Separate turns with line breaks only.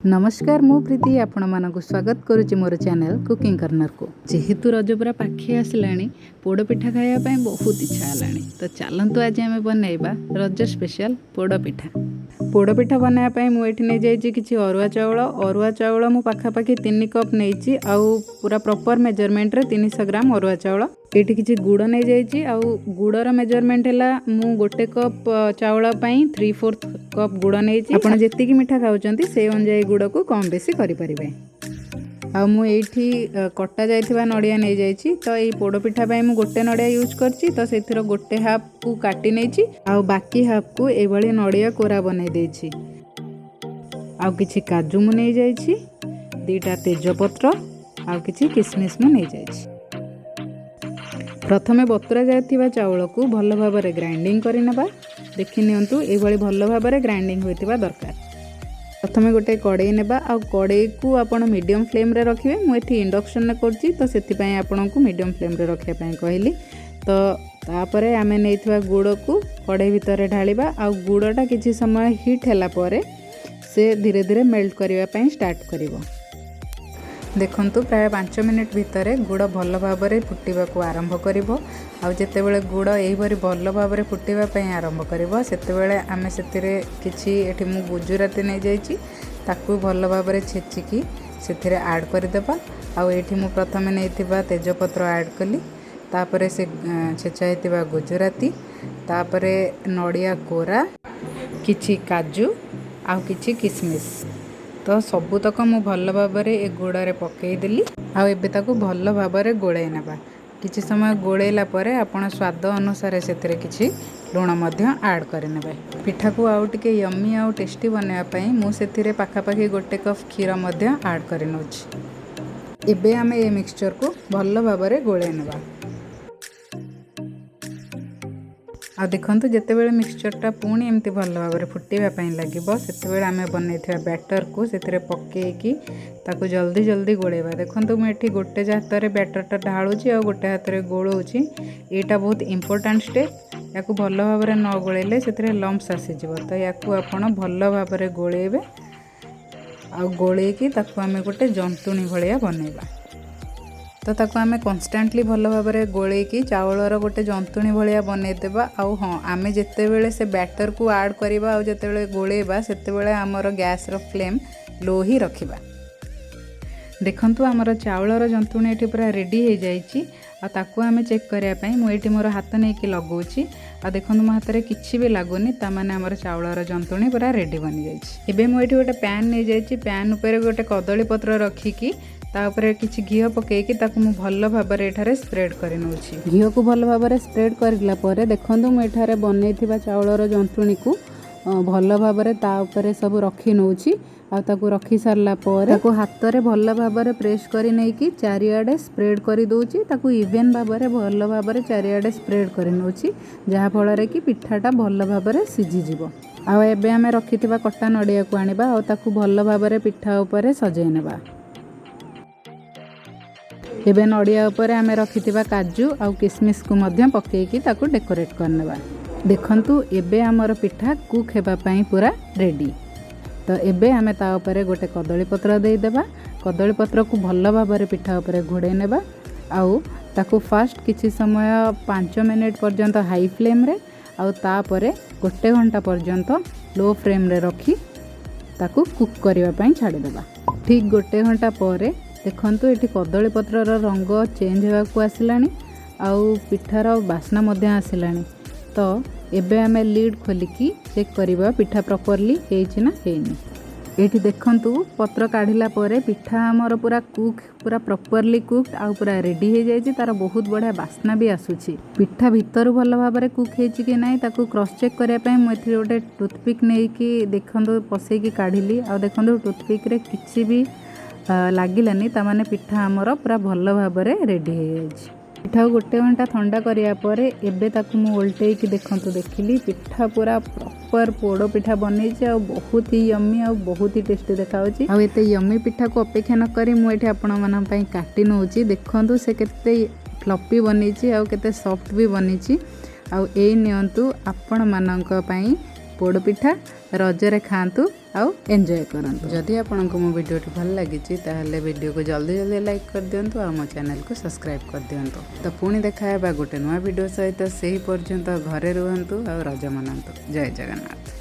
ନମସ୍କାର, ମୁଁ ପ୍ରୀତି ଆପଣମାନଙ୍କୁ ସ୍ୱାଗତ କରୁଛି ମୋର ଚ୍ୟାନେଲ୍ କୁକିଂ କର୍ଣ୍ଣରକୁ। ଯେହେତୁ ରଜ ପୁରା ପାଖେଇ ଆସିଲାଣି, ପୋଡ଼ ପିଠା ଖାଇବା ପାଇଁ ବହୁତ ଇଚ୍ଛା ହେଲାଣି। ତ ଚାଲନ୍ତୁ, ଆଜି ଆମେ ବନେଇବା ରଜ ସ୍ପେଶାଲ ପୋଡ଼ ପିଠା। ପୋଡ଼ ପିଠା ବନାଇବା ପାଇଁ ମୁଁ ଏଠି ନେଇଯାଇଛି କିଛି ଅରୁଆ ଚାଉଳ। ଅରୁଆ ଚାଉଳ ମୁଁ ପାଖାପାଖି 3 କପ୍ ନେଇଛି ଆଉ ପୁରା ପ୍ରପର୍ ମେଜରମେଣ୍ଟରେ 300 ଗ୍ରାମ ଅରୁଆ ଚାଉଳ। ଏଇଠି କିଛି ଗୁଡ଼ ନେଇଯାଇଛି ଆଉ ଗୁଡ଼ର ମେଜରମେଣ୍ଟ ହେଲା, ମୁଁ 1 କପ୍ ଚାଉଳ ପାଇଁ 3/4 କପ୍ ଗୁଡ଼ ନେଇଛି। ଆପଣ ଯେତିକି ମିଠା ଖାଉଛନ୍ତି, ସେଇ ଅନୁଯାୟୀ ଗୁଡ଼କୁ କମ୍ ବେଶୀ କରିପାରିବେ। ଆଉ ମୁଁ ଏଇଠି କଟା ଯାଇଥିବା ନଡ଼ିଆ ନେଇଯାଇଛି। ତ ଏଇ ପୋଡ଼ପିଠା ପାଇଁ ମୁଁ ଗୋଟେ ନଡ଼ିଆ ୟୁଜ୍ କରିଛି, ତ ସେଥିର ଗୋଟେ ହାଫ୍କୁ କାଟି ନେଇଛି ଆଉ ବାକି ହାଫ୍କୁ ଏଇଭଳି ନଡ଼ିଆ କୋରା ବନେଇ ଦେଇଛି। ଆଉ କିଛି କାଜୁ ମୁଁ ନେଇଯାଇଛି, 2ଟା ତେଜପତ୍ର ଆଉ କିଛି କିସମିସ୍ ମୁଁ ନେଇଯାଇଛି। ପ୍ରଥମେ ବତୁରା ଯାଇଥିବା ଚାଉଳକୁ ଭଲ ଭାବରେ ଗ୍ରାଇଣ୍ଡିଙ୍ଗ କରିନେବା। ଦେଖି ନିଅନ୍ତୁ, ଏଇଭଳି ଭଲ ଭାବରେ ଗ୍ରାଇଣ୍ଡିଙ୍ଗ ହୋଇଥିବା ଦରକାର। ପ୍ରଥମେ ଗୋଟେ କଡ଼େଇ ନେବା ଆଉ କଡ଼େଇକୁ ଆପଣ ମିଡ଼ିୟମ୍ ଫ୍ଲେମ୍ରେ ରଖିବେ। ମୁଁ ଏଠି ଇଣ୍ଡକ୍ସନରେ କରୁଛି, ତ ସେଥିପାଇଁ ଆପଣଙ୍କୁ ମିଡ଼ିୟମ୍ ଫ୍ଲେମ୍ରେ ରଖିବା ପାଇଁ କହିଲି। ତ ତାପରେ ଆମେ ନେଇଥିବା ଗୁଡ଼କୁ କଡ଼େଇ ଭିତରେ ଢାଳିବା ଆଉ ଗୁଡ଼ଟା କିଛି ସମୟ ହିଟ୍ ହେଲା ପରେ ସେ ଧୀରେ ଧୀରେ ମେଲ୍ଟ କରିବା ପାଇଁ ଷ୍ଟାର୍ଟ କରିବ। ଦେଖନ୍ତୁ, ପ୍ରାୟ 5 ମିନିଟ୍ ଭିତରେ ଗୁଡ଼ ଭଲ ଭାବରେ ଫୁଟିବାକୁ ଆରମ୍ଭ କରିବ। ଆଉ ଯେତେବେଳେ ଗୁଡ଼ ଏହିପରି ଭଲ ଭାବରେ ଫୁଟିବା ପାଇଁ ଆରମ୍ଭ କରିବ, ସେତେବେଳେ ଆମେ ସେଥିରେ କିଛି, ଏଠି ମୁଁ ଗୁଜୁରାତି ନେଇଯାଇଛି, ତାକୁ ଭଲ ଭାବରେ ଛେଚିକି ସେଥିରେ ଆଡ଼୍ କରିଦେବା। ଆଉ ଏଇଠି ମୁଁ ପ୍ରଥମେ ନେଇଥିବା ତେଜପତ୍ର ଆଡ଼୍ କଲି, ତାପରେ ସେ ଛେଚା ହେଇଥିବା ଗୁଜୁରାତି, ତାପରେ ନଡ଼ିଆ କୋରା, କିଛି କାଜୁ ଆଉ କିଛି କିସମିସ୍। ତ ସବୁତକ ମୁଁ ଭଲ ଭାବରେ ଏ ଗୁଡ଼ରେ ପକାଇଦେଲି ଆଉ ଏବେ ତାକୁ ଭଲ ଭାବରେ ଗୋଳେଇ ନେବା। କିଛି ସମୟ ଗୋଳେଇଲା ପରେ ଆପଣ ସ୍ୱାଦ ଅନୁସାରେ ସେଥିରେ କିଛି ଲୁଣ ମଧ୍ୟ ଆଡ଼୍ କରିନେବେ। ପିଠାକୁ ଆଉ ଟିକେ ୟମି ଆଉ ଟେଷ୍ଟି ବନାଇବା ପାଇଁ ମୁଁ ସେଥିରେ ପାଖାପାଖି 1 କପ୍ କ୍ଷୀର ମଧ୍ୟ ଆଡ଼୍ କରିନେଉଛି। ଏବେ ଆମେ ଏ ମିକ୍ସଚରକୁ ଭଲ ଭାବରେ ଗୋଳେଇ ନେବା। ଆଉ ଦେଖନ୍ତୁ, ଯେତେବେଳେ ମିକ୍ସଚରଟା ପୁଣି ଏମିତି ଭଲ ଭାବରେ ଫୁଟିବା ପାଇଁ ଲାଗିବ, ସେତେବେଳେ ଆମେ ବନେଇଥିବା ବ୍ୟାଟରକୁ ସେଥିରେ ପକାଇକି ତାକୁ ଜଲ୍ଦି ଜଲ୍ଦି ଗୋଳେଇବା। ଦେଖନ୍ତୁ, ମୁଁ ଏଠି ଗୋଟେ ହାତରେ ବ୍ୟାଟରଟା ଢାଳୁଛି ଆଉ ଗୋଟେ ହାତରେ ଗୋଳଉଛି। ଏଇଟା ବହୁତ ଇମ୍ପୋର୍ଟାଣ୍ଟ ଷ୍ଟେପ୍। ୟାକୁ ଭଲ ଭାବରେ ନ ଗୋଳେଇଲେ ସେଥିରେ ଲମ୍ପସ୍ ଆସିଯିବ। ତ ୟାକୁ ଆପଣ ଭଲ ଭାବରେ ଗୋଳେଇବେ ଆଉ ଗୋଳେଇକି ତାକୁ ଆମେ ଗୋଟେ ଜନ୍ତୁଣୀ ଭଳିଆ ବନେଇବା। ତ ତାକୁ ଆମେ କନଷ୍ଟାଣ୍ଟଲି ଭଲ ଭାବରେ ଗୋଳେଇକି ଚାଉଳର ଗୋଟେ ଜନ୍ତୁଣୀ ଭଳିଆ ବନେଇଦେବା। ଆଉ ହଁ, ଆମେ ଯେତେବେଳେ ସେ ବ୍ୟାଟରକୁ ଆଡ଼୍ କରିବା ଆଉ ଯେତେବେଳେ ଗୋଳେଇବା, ସେତେବେଳେ ଆମର ଗ୍ୟାସ୍ର ଫ୍ଲେମ୍ ଲୋ ହିଁ ରଖିବା। ଦେଖନ୍ତୁ, ଆମର ଚାଉଳର ଜନ୍ତୁଣୀ ଏଠି ପୁରା ରେଡ଼ି ହେଇଯାଇଛି। ଆଉ ତାକୁ ଆମେ ଚେକ୍ କରିବା ପାଇଁ ମୁଁ ଏଇଠି ମୋର ହାତ ନେଇକି ଲଗାଉଛି। ଆଉ ଦେଖନ୍ତୁ, ମୋ ହାତରେ କିଛି ବି ଲାଗୁନି, ତାମାନେ ଆମର ଚାଉଳର ଜନ୍ତୁଣୀ ପୁରା ରେଡ଼ି ବନିଯାଇଛି। ଏବେ ମୁଁ ଏଇଠି ଗୋଟେ ପ୍ୟାନ୍ ନେଇଯାଇଛି। ପ୍ୟାନ୍ ଉପରେ ଗୋଟେ କଦଳୀ ପତ୍ର ରଖିକି ତା ଉପରେ କିଛି ଘିଅ ପକାଇକି ତାକୁ ମୁଁ ଭଲ ଭାବରେ ଏଠାରେ ସ୍ପ୍ରେଡ୍ କରି ନେଉଛି। ଘିଅକୁ ଭଲ ଭାବରେ ସ୍ପ୍ରେଡ୍ କରିଲା ପରେ ଦେଖନ୍ତୁ, ମୁଁ ଏଠାରେ ବନେଇଥିବା ଚାଉଳର ଜନ୍ତୁଣୀକୁ ଭଲ ଭାବରେ ତା ଉପରେ ସବୁ ରଖି ନେଉଛି। ଆଉ ତାକୁ ରଖି ସାରିଲା ପରେ ତାକୁ ହାତରେ ଭଲ ଭାବରେ ପ୍ରେସ୍ କରି ନେଇକି ଚାରିଆଡ଼େ ସ୍ପ୍ରେଡ୍ କରିଦେଉଛି। ତାକୁ ଇଭେନ୍ ଭାବରେ ଭଲ ଭାବରେ ଚାରିଆଡ଼େ ସ୍ପ୍ରେଡ୍ କରି ନେଉଛି, ଯାହାଫଳରେ କି ପିଠାଟା ଭଲ ଭାବରେ ସିଝିଯିବ। ଆଉ ଏବେ ଆମେ ରଖିଥିବା କଟା ନଡ଼ିଆକୁ ଆଣିବା ଆଉ ତାକୁ ଭଲ ଭାବରେ ପିଠା ଉପରେ ସଜେଇ ନେବା। ଏବେ ନଡ଼ିଆ ଉପରେ ଆମେ ରଖିଥିବା କାଜୁ ଆଉ କିସମିସକୁ ମଧ୍ୟ ପକାଇକି ତାକୁ ଡେକୋରେଟ୍ କରିନେବା। ଦେଖନ୍ତୁ, ଏବେ ଆମର ପିଠା କୁକ୍ ହେବା ପାଇଁ ପୁରା ରେଡ଼ି। ତ ଏବେ ଆମେ ତା ଉପରେ ଗୋଟେ କଦଳୀ ପତ୍ର ଦେଇଦେବା। କଦଳୀ ପତ୍ରକୁ ଭଲ ଭାବରେ ପିଠା ଉପରେ ଘୋଡ଼େଇ ନେବା ଆଉ ତାକୁ ଫାଷ୍ଟ କିଛି ସମୟ 5 ମିନିଟ୍ ପର୍ଯ୍ୟନ୍ତ ହାଇ ଫ୍ଲେମ୍ରେ ଆଉ ତାପରେ 1 ଘଣ୍ଟା ପର୍ଯ୍ୟନ୍ତ ଲୋ ଫ୍ଲେମ୍ରେ ରଖି ତାକୁ କୁକ୍ କରିବା ପାଇଁ ଛାଡ଼ିଦେବା। ଠିକ୍ 1 ଘଣ୍ଟା ପରେ ଦେଖନ୍ତୁ, ଏଠି କଦଳୀ ପତ୍ରର ରଙ୍ଗ ଚେଞ୍ଜ ହେବାକୁ ଆସିଲାଣି ଆଉ ପିଠାର ବାସ୍ନା ମଧ୍ୟ ଆସିଲାଣି। ତ ଏବେ ଆମେ ଲିଡ୍ ଖୋଲିକି ଚେକ୍ କରିବା, ପିଠା ପ୍ରପରଲି ହେଇଛି ନା ହେଇନି। ଏଇଠି ଦେଖନ୍ତୁ, ପତ୍ର କାଢ଼ିଲା ପରେ ପିଠା ଆମର ପୁରା କୁକ୍, ପୁରା ପ୍ରପରଲି କୁକ୍ ଆଉ ପୁରା ରେଡ଼ି ହେଇଯାଇଛି। ତାର ବହୁତ ବଢ଼ିଆ ବାସ୍ନା ବି ଆସୁଛି। ପିଠା ଭିତରୁ ଭଲ ଭାବରେ କୁକ୍ ହେଇଛି କି ନାହିଁ, ତାକୁ କ୍ରସ୍ ଚେକ୍ କରିବା ପାଇଁ ମୁଁ ଏଥିରେ ଗୋଟେ ଟୁଥପିକ୍ ନେଇକି ଦେଖନ୍ତୁ ପସେଇକି କାଢ଼ିଲି। ଆଉ ଦେଖନ୍ତୁ, ଟୁଥପିକ୍ରେ କିଛି ବି ଲାଗିଲାନି, ତାମାନେ ପିଠା ଆମର ପୁରା ଭଲ ଭାବରେ ରେଡ଼ି ହେଇଯାଇଛି। ପିଠାକୁ 1 ଘଣ୍ଟା ଥଣ୍ଡା କରିବା ପରେ ଏବେ ତାକୁ ମୁଁ ଓଲଟେଇକି ଦେଖନ୍ତୁ ଦେଖିଲି, ପିଠା ପୁରା ପ୍ରପର୍ ପୋଡ଼ ପିଠା ବନେଇଛି ଆଉ ବହୁତ ହି ୟମି ଆଉ ବହୁତ ହି ଟେଷ୍ଟି ଦେଖାଯାଉଛି। ଆଉ ଏତେ ୟମି ପିଠାକୁ ଅପେକ୍ଷା ନ କରି ମୁଁ ଏଠି ଆପଣମାନଙ୍କ ପାଇଁ କାଟି ନେଉଛି। ଦେଖନ୍ତୁ, ସେ କେତେ ଫ୍ଲପି ବନେଇଛି ଆଉ କେତେ ସଫ୍ଟ ବି ବନିଛି। ଆଉ ଏଇ ନିଅନ୍ତୁ ଆପଣମାନଙ୍କ ପାଇଁ ପୋଡ଼ପିଠା। ରଜରେ ଖାଆନ୍ତୁ ଆଉ ଏନ୍ଜୟ କରନ୍ତୁ। ଯଦି ଆପଣଙ୍କୁ ମୋ ଭିଡ଼ିଓଟି ଭଲ ଲାଗିଛି, ତାହେଲେ ଭିଡ଼ିଓକୁ ଜଲ୍ଦି ଜଲ୍ଦି ଲାଇକ୍ କରିଦିଅନ୍ତୁ ଆଉ ମୋ ଚ୍ୟାନେଲକୁ ସବସ୍କ୍ରାଇବ୍ କରିଦିଅନ୍ତୁ। ତ ପୁଣି ଦେଖା ହେବା ଗୋଟେ ନୂଆ ଭିଡ଼ିଓ ସହିତ। ସେହି ପର୍ଯ୍ୟନ୍ତ ଘରେ ରୁହନ୍ତୁ ଆଉ ରଜ ମନାନ୍ତୁ। ଜୟ ଜଗନ୍ନାଥ।